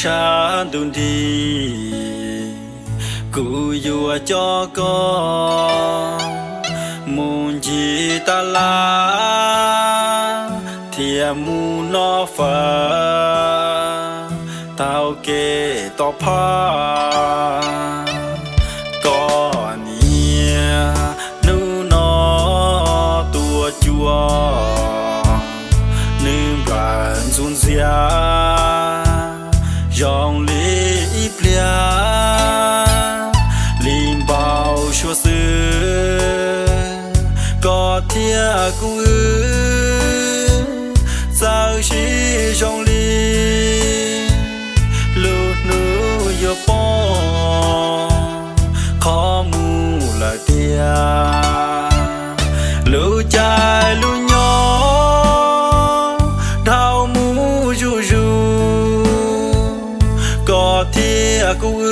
Tshav ntuj nrig, kuv yuav coj koj mus ncig taj laj thiab mus noj fawm taug kev toj phaj. Koj niam hnub no tuaj cuag nws nplas ntxuv ntxiag zoo li ib pliag li npau suav xwb. Koj thiab kuv wb txawm sib zoo li lub hnub yuav poob qho mus lawm tiag. Lub caij lub nyoog dhau mus zuj zus, koj thiab kuv wb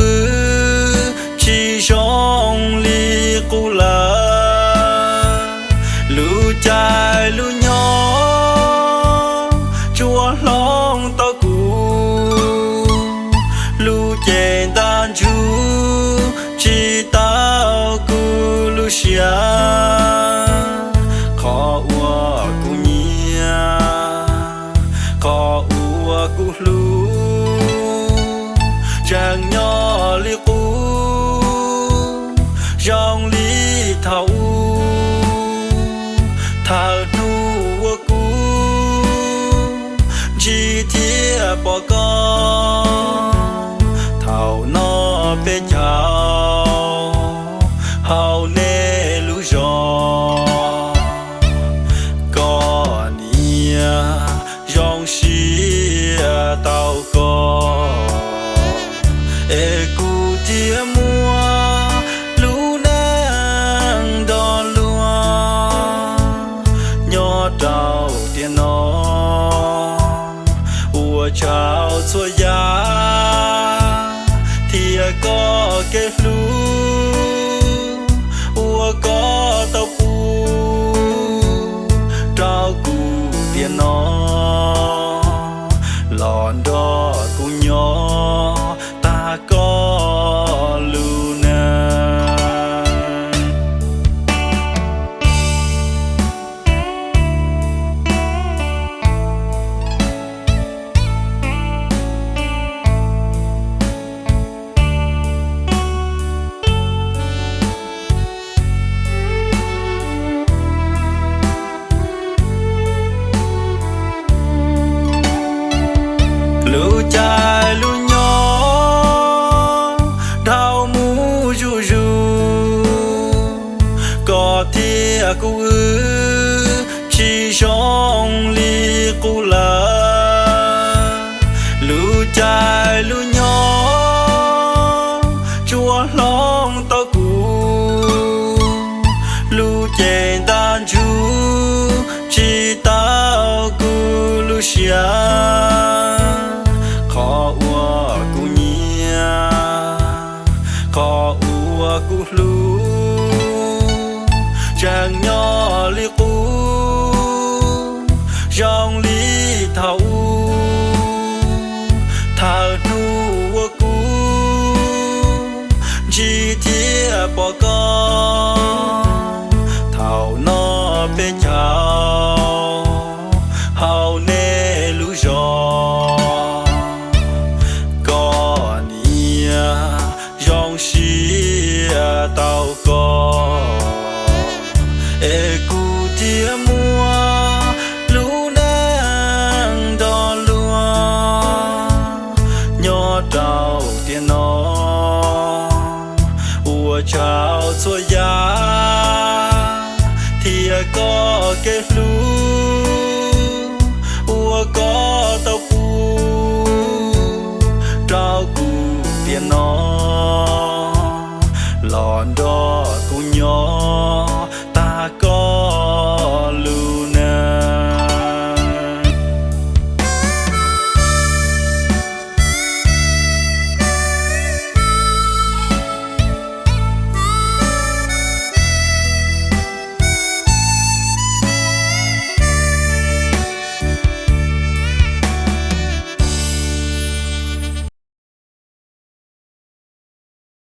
tsis zoo li qub lawm. Lub caij lub nyoog tsuas hloov tau kuv lub cev ntaj ntsug, tsis tau kuv lub siab. Qhov uas kuv nyiam, qhov uas kuv hlub, tseem nyob li qub zoo li thaum ub. Thaum hnub uas kuv ntsib thiab pom koj, thaum no peb caug hauv nej lub zos. Koj niam zoo siab tau koj, es kuv thiaj muaj lub neej nrog luag nyob rau tiam no. Ua tsaug txhua yam thiab koj kev hlub uas koj tau pub rau kuv tiam no, los nrog kuv nyob tag koj lub neej. Lub caij lub nyoog dhau mus zuj zus, koj thiab kuv wb tsis zoo li qub lawm. Lub caij lub nyoog tsuas hloov tau kuv lub cev ntaj ntsug, tsis tau kuv lub siab. Qhov uas kuv nyiam, qhov uas kuv hlub, tseem nyob li qub zoo li thaum ub. Thaum hnub uas kuv ntsib thiab pom koj, thaum no peb caug hauv nej lub zos. Koj niam zoo siab tau koj, es kuv thiaj muaj lub neej nrog luag nyob rau tiam no. Ua tsaug txhua yam thiab koj kev hlub uas koj tau pub rau kuv tiam no, los nrog kuv nyob